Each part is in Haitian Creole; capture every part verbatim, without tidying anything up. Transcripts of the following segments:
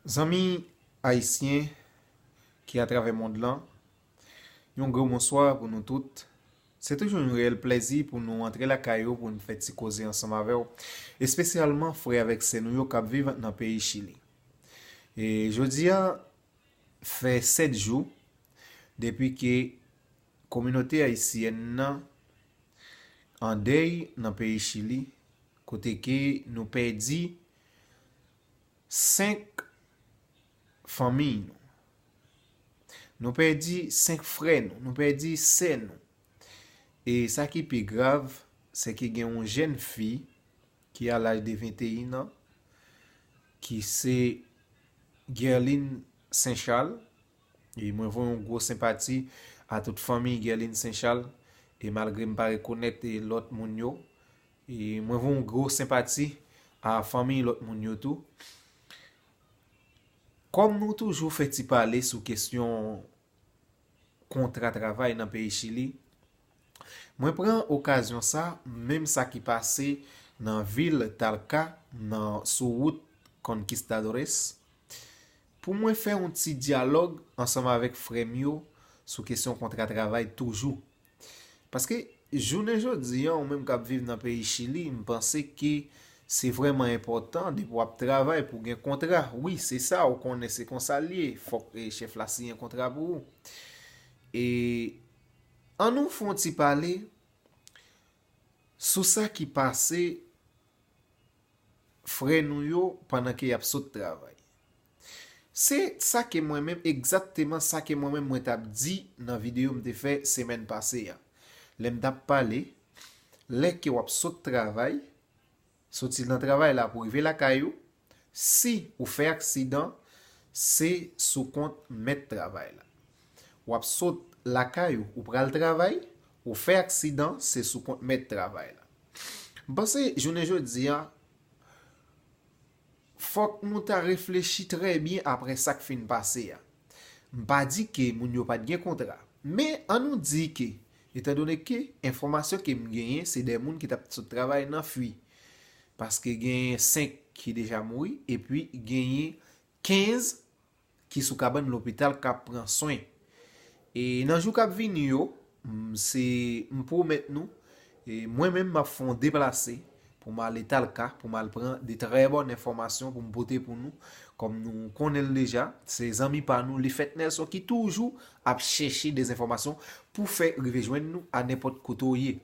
Zanmi ayisyen ki atravè mond lan, yon gwo bonswa pou nou tout. Se toujou yon reyèl plèzi pou nou antre lakay ou pou n fè ti koze ansanm avè w, espesyalman frè avèk sè nou yo k ap viv nan peyi Chili. E jodi a fè sèt jou depi ke kominote ayisyèn nan an dèy nan peyi Chili, kote ke nou pèdi senk fanmi nou. Nou pèdi senk frè nou, nou pèdi sè nou. E sa ki pi grav, se ke gen yon jèn fi ki a laj de venteyen an, ki se Guerline Saint Charles. E mwen voye yon gwo senpati a tout fanmi Guerline Saint Charles. E malgre m pa rekonèt e lòt moun yo, e mwen voye yon gwo senpati a fanmi lòt moun yo tou. Kòm nou toujou fè ti pale sou kesyon kontra travay nan peyi Chili, mwen pran okazyon sa, menm sa ki pase nan vil Talca, nan, sou wout Conquistadores, pou mwen fè yon ti dyalòg ansanm avèk frè m yo sou kesyon kontra travay toujou. Paske jounen jodi a, ou menm k ap viv nan peyi Chili, m panse ke se vrèman enpòtan depi w ap travay pou w gen kontra. Wi, se sa, ou konnen se konsa l ye. Fòk e, chèf la siyen kontra pou ou. E ann nou fè yon ti pale sou sa ki pase frè nou yo pandan ke y ap sot travay. Se sa ke mwen menm, egzakteman sa ke mwen menm mwen t ap di nan videyo m te fè semèn pase a. Lè m t ap pale, lè ke w ap sot travay, soti nan travay la pou rive lakay ou, si ou fè aksidan, se sou kont mèt travay la. W ap sot lakay ou, ou pral travay, ou fè aksidan, se sou kont mèt travay la. M panse jounen jodi a, fòk nou ta reflechi trè byen apre sa k fin pase a. M pa di ke moun yo pa t gen kontra. Men ann nou di ke, etandone ke enfòmasyon ke m genyen se de moun ki t ap sot travay nan fwi. Paske genyen senk ki deja mouri, epi genyen kenz ki sou kabann lopital k ap pran swen. E nan jou k ap vini yo, m, se, m pwomèt nou, e mwen menm m ap fè yon deplase pou m ale Talca, pou m al pran de trè bòn enfòmasyon pou m pote pou nou. Kòm nou konnen l deja, se zanmi pa nou, Lifèt Nelson, ki toujou ap chèche de enfòmasyon pou fè rive jwenn nou a nenpòt kote w ye.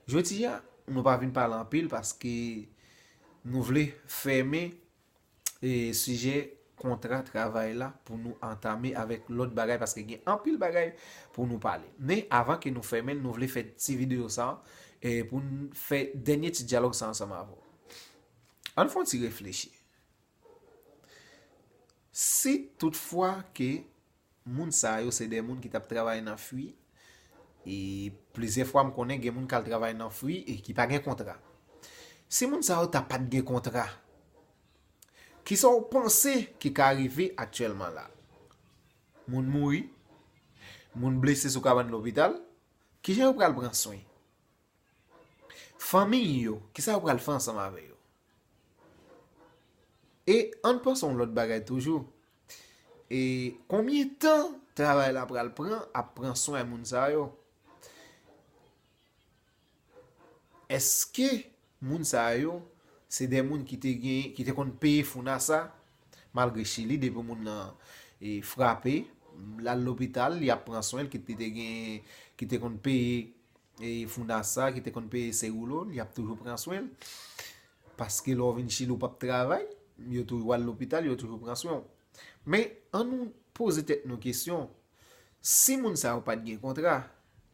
Jodi a, nou pa vin pale anpil paske nou vle fèmen e sijè kontra travay la pou nou antame avèk lòt bagay, paske gen anpil bagay pou nou pale. Men avan ke nou fèmen l, nou vle fè ti videyo sa a, e pou n fè dènye ti dyalòg sa ansanm avè w. Ann fè yon ti reflechi. Si toutfwa ke moun sa yo se de moun ki t ap travay nan fwi, e plizyè fwa m konnen gen moun k al travay nan fwi e ki pa gen kontra. Si moun sa yo ta pa t gen kontra, kisa w panse ki ka rive aktyèlman la? Moun mouri, moun blese sou kabann lopital, kijan yo pral pran swen? Fanmi yo, kisa yo pral fè ansanm avè yo? E ann panse yon lòt bagay toujou. E konbyen tan travay la pral pran ap pran swen moun sa yo? Èske moun sa yo se de moun ki te gen, ki te konn peye Founasa? Malgre Chili, depi moun nan e, frape, l al lopital, y ap pran swen l, ki te, te gen, ki te konn peye e, Founasa, ki te konn peye Seguro, y ap toujou pran swen l. Paske lè w vin Chili, w p ap travay, yo toujou al lopital, yo toujou pran swen w. Men, ann nou poze tèt nou kesyon, si moun sa yo pa t gen kontra,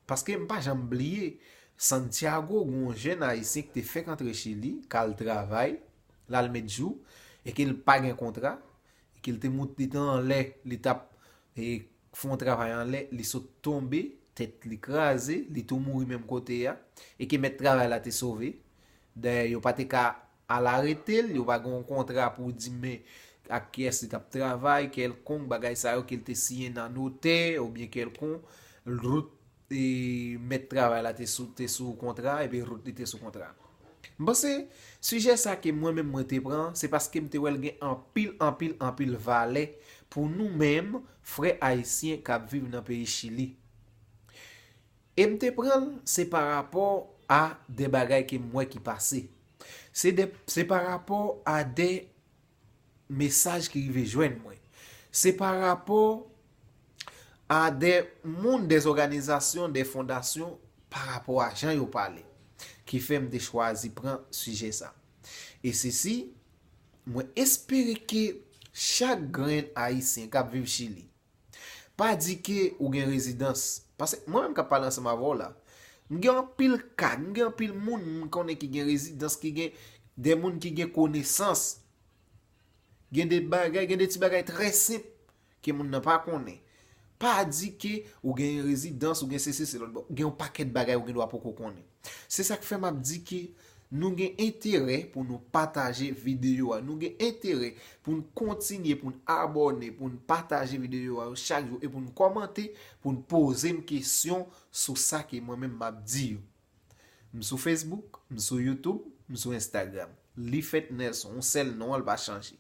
paske m pa janm bliye, Santiago, gen yon jèn ayisyen ki te fèk antre Chili, k al travay, l al met jou, e ke l pa gen kontra, e ke l te moute, li te anlè, li t ap e, fè yon travay anlè, li sot tonbe, tèt li kraze, li tou mouri menm kote a, e ke mèt travay la te sove. Dayè, yo pa te ka al arete l, yo pa gen yon kontra pou di men ak kiyès li t ap travay, kèlkonk bagay sa yo ke l te siyen nan notè oubyen kèlkonk, rout e, mèt travay la te sou, te sou kontra, epi rout li te sou kontra. M panse sijè sa ke mwen menm mwen te pran, se paske m te wè l gen anpil, anpil, anpil valè pou nou menm, frè ayisyen k ap viv nan peyi Chili. E m te pran l, se pa rapò a de bagay ke m wè ki pase. Se de, se pa rapò a de mesaj ki rive jwenn mwen. Se pa rapò a de moun, de òganizasyon, de fondasyon, pa rapò a jan yo pale, ki fè m te chwazi pran sijè sa. E sesi, mwen espere ke chak grenn ayisyen k ap viv Chili, pa di ke ou gen rezidans. Paske mwen menm k ap pale ansanm avè w la, m gen anpil kad, m gen anpil moun m konnen ki gen rezidans, ki gen de moun ki gen konesans. Gen de bagay, gen de ti bagay trè senp ke moun nan pa konnen. Pa di ke ou gen rezidans, ou gen sesi, se lòt bò. Gen yon pakèt bagay ou gen dwa poko konnen. Se sa k fè m ap di ke nou gen enterè pou nou pataje videyo a. Nou gen enterè pou n kontinye, pou n abòne, pou n pataje videyo a yo chak jou e pou n kòmante, pou n poze m kesyon sou sa ke mwen menm m ap di yo. M sou Facebook, m sou YouTube, m sou Instagram. Lifèt Nelson, yon sèl non an, l pa chanje.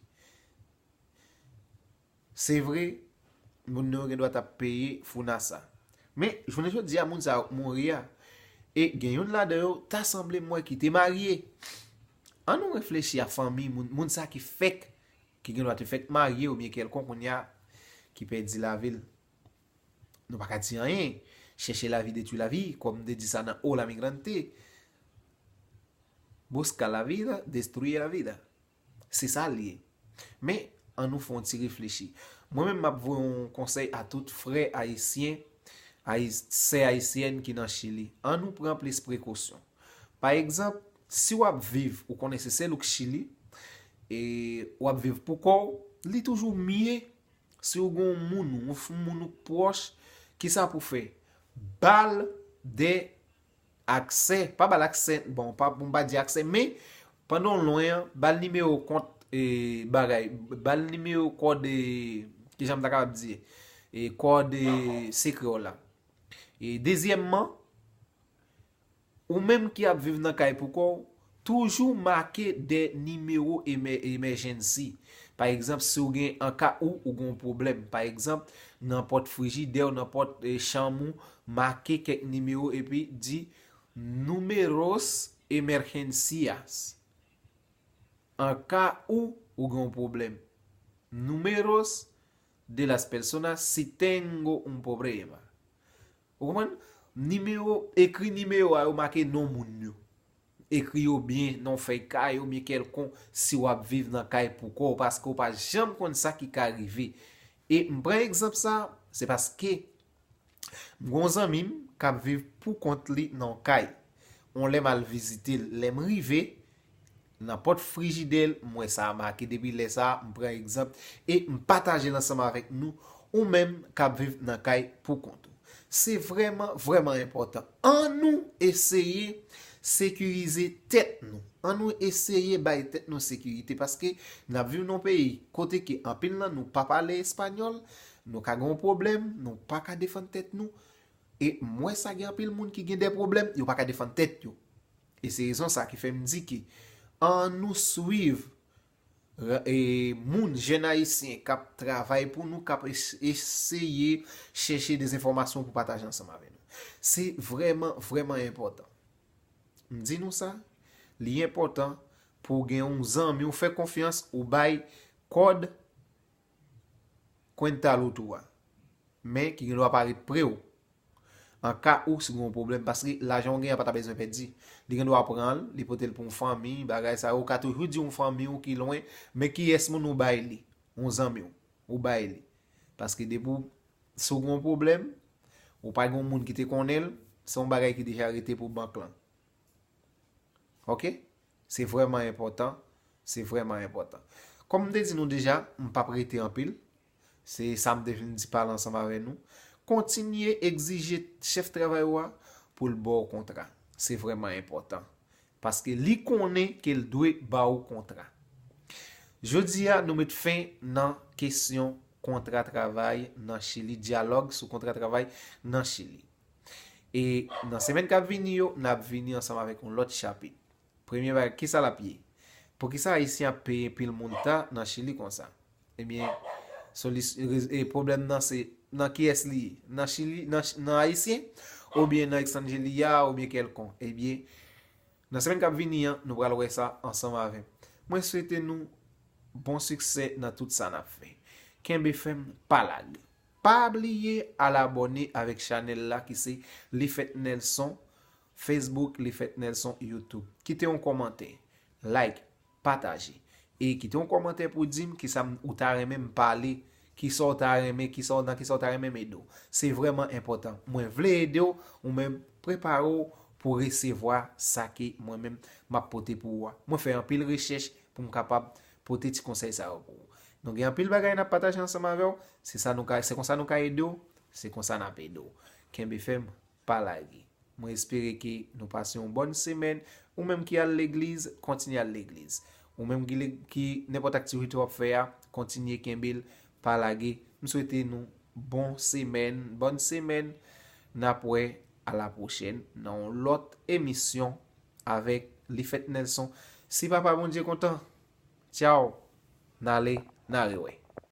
Se vre, moun yo gen dwa t ap peye Founasa. Men, jounen jodi a, moun sa yo k mouri a, e gen youn ladan yo, ta sanble m wè ki te marye. Ann nou reflechi a fanmi moun, moun sa ki fèk, ki gen dwa te fèk marye oubyen kèlkonk kounye a, ki pèdi lavi l. Nou pa ka di anyen. Chercher la vie détruit la vie, kòm m te di sa nan Hola Migrante. Busca la vida, destruye la vida. Se sa l ye. Men, ann nou fè yon ti reflechi. Mwen menm, m ap voye yon konsèy a tout frè ayisyen, ayi-, sè ayisyèn ki nan Chili. Ann nou pran plis prekosyon. Pa egzanp, si w ap viv, ou konnen se sèl ou k Chili, e w ap viv pou kò w, li toujou mye si w gen yon moun, yon f-, moun ou k pwòch, kisa pou fè? Ba l de aksè, pa ba l aksè, bon, pa, pou m pa di aksè, men pandan w lwen an, ba l nimewo kont, e, bagay, ba l nimewo kòd, e, kijan m ta kapab di, e, kòd, e, sekrè w la. E, dezyèmman, ou menm ki ap viv nan kay pou kò w, toujou make de nimewo emè-, emèjènsi. Pa egzanp, si w gen, an ka ou, ou gen yon pwoblèm. Pa egzanp, nan pòt frijidè w, nan pòt, e, chanm ou, make kèk nimewo epi di, "Números emergencias." An ka ou, ou gen yon pwoblèm. "Números de las personas si tengo un problema." Ou konprann? Nimewo, ekri nimewo a yo make non moun yo. Ekri yo byen nan yon fèy kay oubyen kèlkonk si w ap viv nan kay pou kò w, paske w pa janm konn sa ki ka rive. E m pran egzanp sa, se paske m gen yon zanmi m k ap viv pou kont li nan yon kay. Yon lè m al vizite l, lè m rive, nan pòt frijidè l, m wè sa a make depi lè sa a, m pran egzanp, e m pataje l ansanm avèk nou, ou menm k ap viv nan kay pou kont ou. Se vrèman, vrèman enpòtan. Ann nou eseye sekirize tèt nou. Ann nou eseye bay tèt nou sekirite, paske n ap viv nan yon peyi kote ke anpil nan nou pa pale espanyòl, nou ka gen yon pwoblèm, nou pa ka defann tèt nou, e m wè sa gen anpil moun ki gen de pwoblèm, yo pa ka defann tèt yo. E se rezon sa ki fè m di ke ann nou swiv, e, moun, jèn ayisyen k ap travay pou nou, k ap es-, eseye chèche de enfòmasyon pou pataje ansanm avè nou. Se vrèman, vrèman enpòtan. M di nou sa, li enpòtan pou w gen yon zanmi w fè konfyans, ou bay kòd Cuenta Loto a, men ki gen dwa parèt pre w. An ka ou si w gen yon pwoblèm, paske lajan w genyen an pa ta bezwen pèdi. Li gen dwa pran l, li pote l pou yon fanmi, bagay sa yo, ou ka toujou di yon fanmi w ki lwen, men kiyès moun ou bay li? Yon zanmi w, ou bay li. Paske depi w, si w gen yon pwoblèm, ou pa gen yon moun ki te konnen l, se yon bagay ki deja rete pou bank lan. Oke? Se vrèman enpòtan. Se vrèman enpòtan. Kòm m te di nou deja, m p ap rete anpil. Se sa m te vin di pale ansanm avè nou. Kontinye egzije chèf travay ou a pou l ba w kontra. Se vrèman enpòtan. Paske li konnen ke l dwe ba w kontra. Jodi a, nou met fen nan kesyon kontra travay nan Chili, dyalòg sou kontra travay nan Chili. E nan semèn k ap vini yo, n ap vini ansanm avèk yon lòt chapit. Premye bagay, kisa l ap ye? Poukisa Ayisyen ap peye pil moun ta nan Chili konsa? Ebyen, solis- rez- e pwoblèm nan se nan kiyès li ye? Nan Chili, nan, nan Ayisyen, oubyen nan Extranjeria, oubyen kèlkonk? Ebyen, nan semèn k ap vini an, nou pral wè sa ansanm avè m. Mwen swete nou bon siksè nan tout sa n ap fè. Kenbe fèm, pa lage. Pa bliye al abòne avèk chanèl la ki se Lifèt Nelson, Facebook, Lifèt Nelson, YouTube. Kite yon kòmantè, like, pataje. E kite yon kòmantè pou di m kisa m- ou ta renmen m pale, kisa w ta renmen, kisa w- nan kisa w ta renmen m ede w. Se vrèman enpòtan. Mwen vle ede w, ou menm prepare w pou resevwa sa ke mwen menm m ap pote pou ou a. Mwen fè anpil rechèch pou m kapab pote ti konsèy sa yo pou ou. Nou gen anpil bagay n ap pataje ansanm avè w, se sa nou ka, se konsa nou ka ede w, se konsa n ap ede w. Kenbe fèm, pa lage. Mwen espere ke nou pase yon bòn semèn. Ou menm ki al legliz, kontinye al legliz. Ou menm ki, le- ki nenpòt aktivite w ap fè a, kontinye kenbe l, pa lage. M swete nou bon semèn, bòn semèn. N ap wè a la pwochèn nan yon lòt emisyon avèk Lifèt Nelson. Si Papa Bondye kontan, tchaw, n ale, n a rewè.